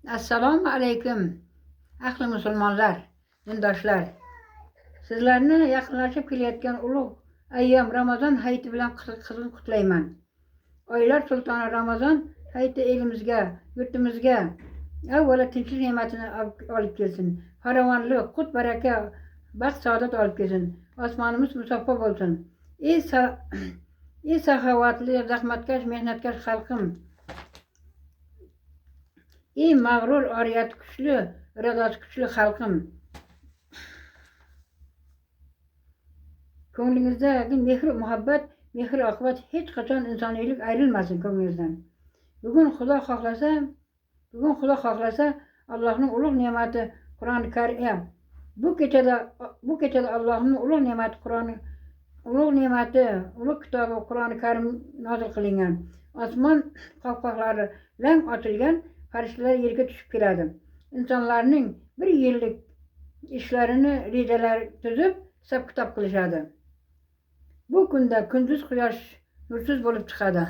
Assalomu alaykum, ahli musulmonlar, dindoshlar. Sizlarni yaqinlashib kelayotgan ulug' ayyom Ramazon hayiti bilan qizg'in qutlayman. Oylar sultoni Ramazon hayiti elimizga, yurtimizga avvalo tinchlik ne'matini olib kelsin. Farovonlik, qut baraka, baxt saodat olib kelsin. Osmonimiz musaffo bo'lsin. Ey saxovatli, zahmatkash, mehnatkash xalqim. Ey mag'rur, oriyati kuchli, irodasi kuchli xalqim. Ko'nglingizdagi mehr muhabbat, mehr oqibat hech qachon insoniylik ayrilmasin ko'nglingizdan. Bugun Xudo xohlasa Allohning ulug' ne'mati Qur'oni Karim. Bu kechada Allohning ulug' ne'mati Qur'oni, ulug' ne'mati, ulug' kitobi Qur'oni Karim nozil qilingan. Osmon qopqoqlari lang ochilgan, farishtalar yerga tushib keladi. Insonlarning bir yillik ishlarini rejalar tuzib, hisob-kitob qilishadi. Bu kunda kunduz quyosh nursiz bo'lib chiqadi.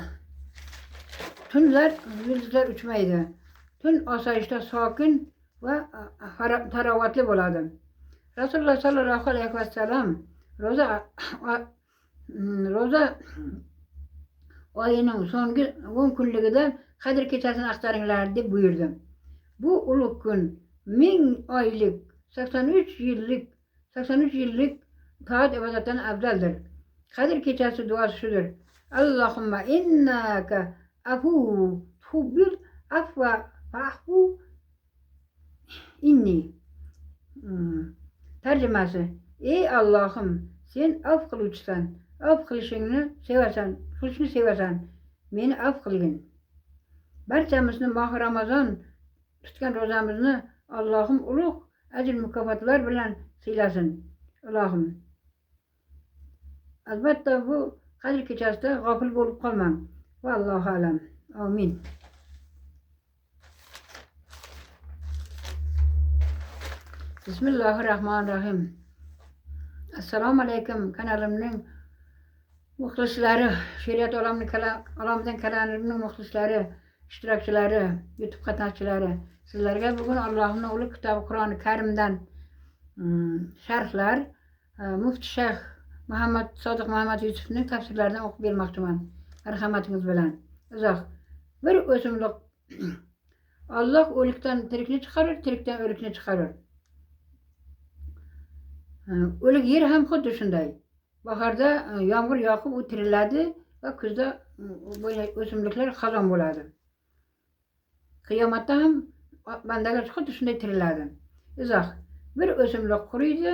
Tunlar yulduzlar uchmaydi. Tun osoyishta, sokin va tarovatli bo'ladi. Rasululloh sallallohu alayhi vasallam ro'za oyining so'nggi 10 kunligida Qadr kechasini axtaringlar deb buyurdi. Bu ulug' kun 1000 oylik 83 yillik toat ibodatdan afzaldir. Qadr kechasi duosi shudur: Allohumma innaka afu tuhibbil afva fa'fu inni. Tarjimasi: Ey Allohim, sen afv qiluvchisan, afv qilishni sevasan, meni afv qilgin. Barchamizni mohi Ramazon tutgan ro'zamizni Allohim ulug' ajr mukofotlar bilan siylasin. Ilohim. Albatta bu Qadr kechasida g'ofil bo'lib qolmang. Va Allohu alam. Amin. Bismillahirrahmanirrahim. Assalomu alaykum kanalimning muxlislari, She'riyat olamidan kanalimning muxlislari, ishtirokchilari, YouTube qatnashchilari. Sizlarga bugun Allohning ulug' kitobi Qur'oni Karimdan sharhlar, Mufti Shayx Muhammad Sodiq Muhammad Yusufning tafsirlaridan o'qib bermoqchiman. Marhamatingiz bilan. Izoh. Bir o'simlik Alloh o'likdan tirikni chiqarur, tirikdan o'likni chiqarur. O'lik yer ham xuddi shunday. Bahorda yomg'ir yoqib u tiriladi va kuzda o'simliklar xazon bo'ladi. Qiyomatda ham bandalar xuddi shunday tiriladi. Izoh. Bir o'simlik quriydi,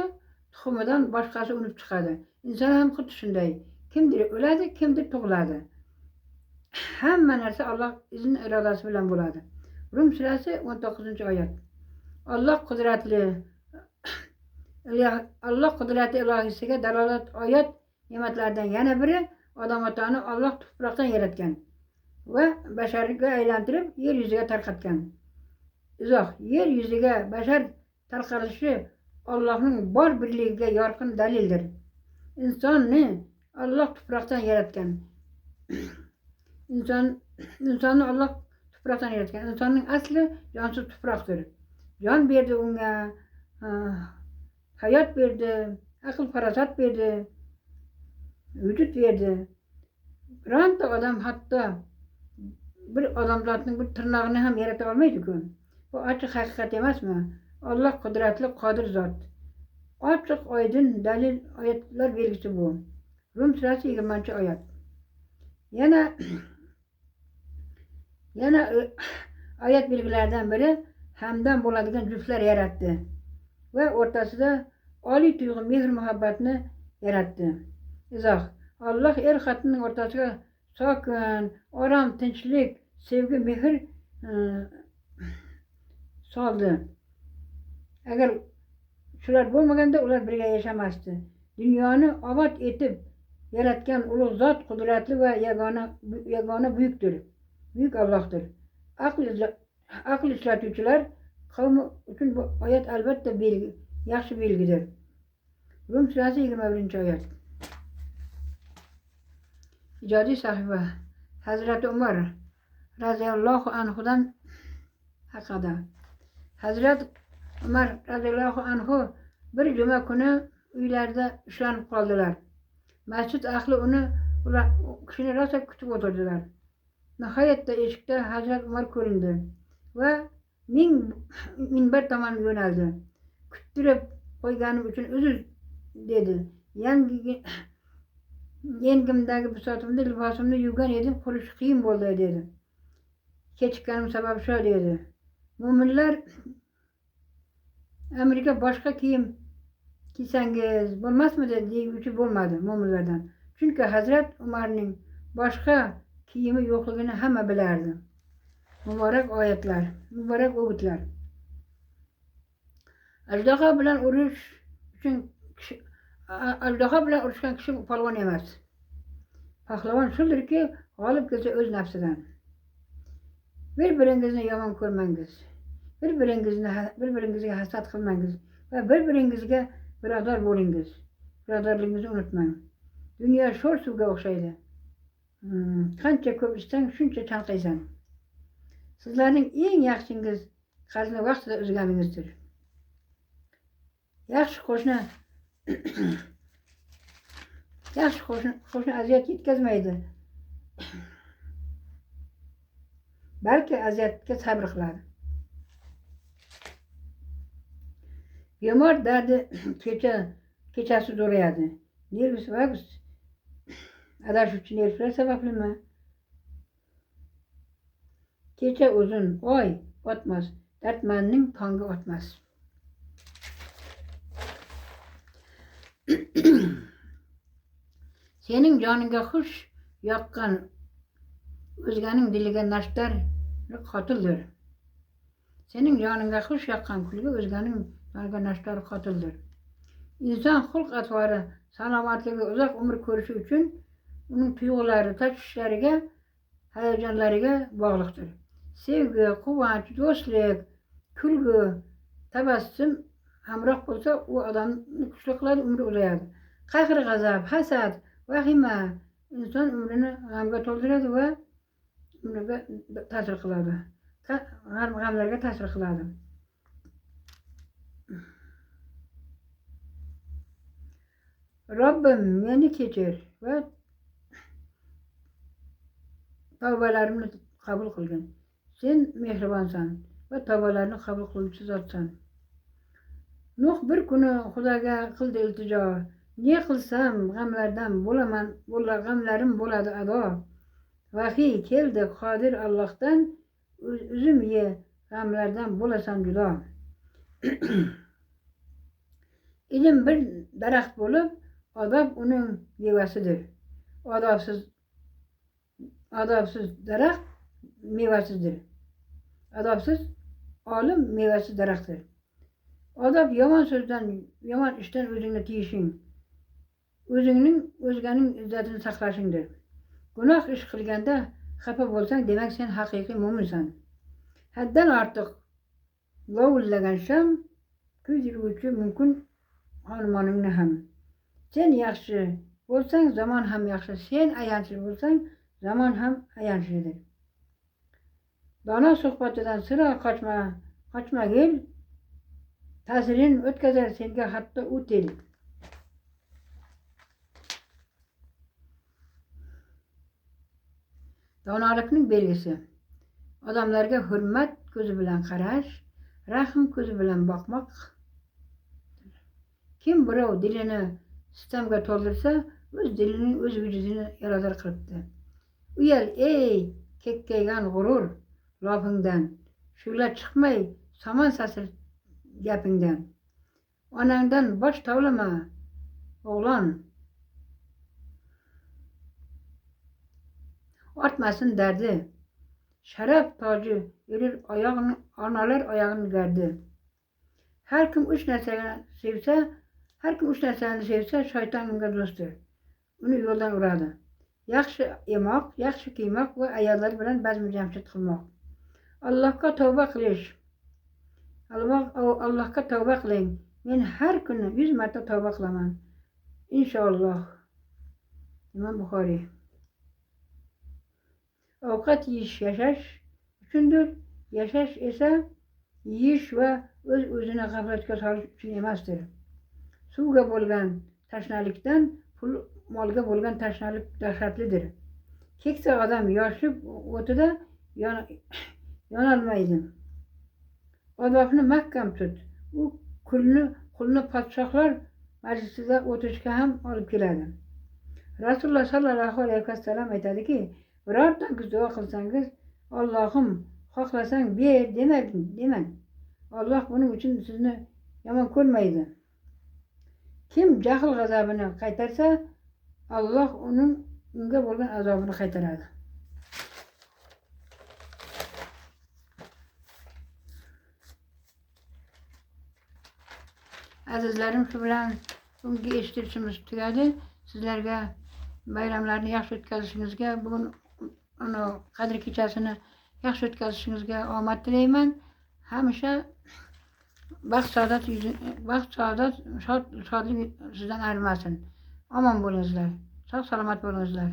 tuxumidan boshqasi unib chiqadi. Inson ham xuddi shunday. Kimdir o'ladi, kimdir tug'iladi. Hamma narsa Alloh izn irodasi bilan bo'ladi. Rum surasi 19-oyat. Alloh qudrati ilohisiga dalolat oyat ne'matlaridan yana biri Odam otani Alloh tuproqdan yaratgan va basharga aylantirib yer yuziga tarqatgan. Izoh. Yer yuziga bashar tarqalishi Allohning bor birligiga yorqin dalildir. Insonni Alloh tuproqdan yaratgan. Insonni Alloh tuproqdan yaratgan. Insonning asli jonsiz tuproqdir. Jon berdi unga, hayot berdi, aql farosat berdi, vujud berdi. Bironta odam hatto bir odamzodning bir tirnog'ini ham yarata olmaydi-ku. Bu ochiq haqiqat emasmi? Alloh qudratli, qodir zot. Ochiq oydin dalil oyatlar belgisi bu. Rum surasi 20-oyat. Yana oyat belgilaridan biri hamdam bo'ladigan juftlar yaratdi va o'rtasida oliy tuyg'u mehr muhabbatni yaratdi. Izoh. Alloh er xotinning o'rtasiga sokin, orom, tinchlik, sevgi, mehr soldi. Agar shular bo'lmaganda ular birga yashamasdi. Dunyoni obod etib yaratgan ulug' zot qudratli va yagona buyukdir. Buyuk Allohdir. Aql ishlatuvchilar qavmi uchun bu oyat albatta yaxshi belgidir. Rum surasi 21-oyat. Ijodiy sahifa. Hazrati Umar raziyallohu anhudan haqida. Hazrat Umar radhiyallohu anhu bir juma kuni uylarida ushlanib qoldilar. Masjid ahli uni u kishini rosa kutib o'tirdilar. Nihoyatda eshikda Hazrat Umar ko'rindi va minbar tomon yo'naldi. Kuttirib qo'yganim uchun uzr dedi. Yengimdagi bisotimda libosimni yuvgan edim, qurish qiyin bo'ldi dedi. Kechikkanim sababi shu dedi. Mo'minlar amriga boshqa kiyim kiysangiz bo'lmasmidi deguvchi bo'lmadi mo'minlardan. Chunki Hazrat Umarning boshqa kiyimi yo'qligini hamma bilardi. Muborak oyatlar, muborak o'gitlar. Ajdaho bilan urush uchun kishi, ajdaho bilan urushgan kishi polvon emas. Pahlavon shuldirki, g'olib kelsa o'z nafsidan. Bir-biringizni yomon ko'rmangiz. Bir-biringizga hasad qilmangiz va bir-biringizga birodar bo'lingiz. Birodarligingizni unutmang. Dunyo sho'r suvga o'xshaydi. Qancha ko'p ichsang, shuncha chanqaysan. Sizlarning eng yaxshingiz qarzni vaqtida uzganingizdir. Yaxshi qo'shni yaxshi qo'shni aziyat yetkazmaydi. Balki aziyatga sabr qiladi. Bemor dardi kechasi zo'rayadi. Nervus vagus adashuvchi nervlar sabablimi? Kecha uzun, oy otmas, dardmanning tongi otmas. Sening joningga xush yoqqan o'zganing diliga nashtar qotildir. Sening joningga xush yoqqan kulgi o'zganing joniga nashtar qotildir. Inson xulq atvori, salomatligi, uzoq umr ko'rishi uchun uning tuyg'ulari, tashvishlariga, hayajonlariga bog'liqdir. Sevgi, quvonch, do'stlik, kulgu, tabassum hamroh bo'lsa, u odamni kuchli qiladi, umri uzayadi. Qahr-g'azab, hasad, vahima inson umrini g'amga to'ldiradi va umriga ta'sir qiladi. G'amlarga ta'sir qiladi. Robbim meni kechir va tavbalarimni qabul qilgin. Sen mehribonsan va tavbalarni qabul qiluvchi zotsan. Nuh bir kuni Xudoga qildi iltijo. Ne qilsam g'amlardan bo'laman, g'amlarim bo'ladi ado. Vahiy keldi Qodir Allohdan, uzum ye, g'amlardan bo'lasan judo. Ilm bir daraxt bo'lib, odob uning mevasidir. Odobsiz daraxt mevasizdir. Odobsiz olim mevasiz daraxtdir. Odob yomon so'zdan, yomon ishdan o'zingni tiyishing, o'zingning o'zganing izzatini saqlashingdir. Gunoh ish qilganda xafa bo'lsang, demak sen haqiqiy mo'minsan. Haddan ortiq lovullagan sham kuydiruvchi mumkin xonumoningni ham. Sen yaxshi bo'lsang, zamon ham yaxshi. Sen ayanchli bo'lsang, zamon ham ayanchlidir. Dono suhbatidan sira qochmagil, ta'sirin o'tkazar senga hatto u til. Donolikning belgisi odamlarga hurmat ko'zi bilan qarash, rahm ko'zi bilan boqmoq. Kim birov dilini sitamga to'ldirsa, o'z dilining o'z vujudini yarador qilibdi. Uyal ey kekkaygan g'urur lofingdan, shu'la chiqmay somon sasir gapingdan. Onangdan bosh tovlama o'g'lon, ortmasin dardi. Sharaf toji erir oyog'ini, onalar oyog'ini gardi. Har kim uch narsani sevsa, shayton unga do'stdir. Uni yo'ldan uradi. Yaxshi yemoq, yaxshi kiymoq va ayollar bilan bazmi jamshid qilmoq. Allohga tavba qilish. Allohga tavba qiling. Men har kuni 100 marta tavba qilaman. Inshaalloh. Imom Buxoriy. Ovqat yeyish yashash uchundir, Yashash esa yeyish va o'z-o'zini g'aflatga solish uchun emasdir. Suvga bo'lgan tashnalikdan pul molga bo'lgan tashnalik dahshatlidir. Keksa odam yoshlik o'tida yonolmaydi. Odobni mahkam tut. U qulni podshohlar majlisida o'tirishga ham olib keladi. Rasululloh sallallohu alayhi vasallam aytadiki, birortangiz duo qilsangiz, Allohim xohlasang ber demang. Alloh buning uchun sizni yomon ko'rmaydi. Kim jahl g'azabini qaytarsa, Alloh unga bo'lgan azobini qaytaradi. Azizlarim, shu bilan bugungi eshittirishimiz tugadi. Sizlarga bayramlarni yaxshi o'tkazishingizga, bugun uni Qadr kechasini yaxshi o'tkazishingizga omad tilayman. Hamisha baxt saodat, shodlik sizdan ayrimasin. Omon bo'lingizlar. Sog' salomat bo'lingizlar.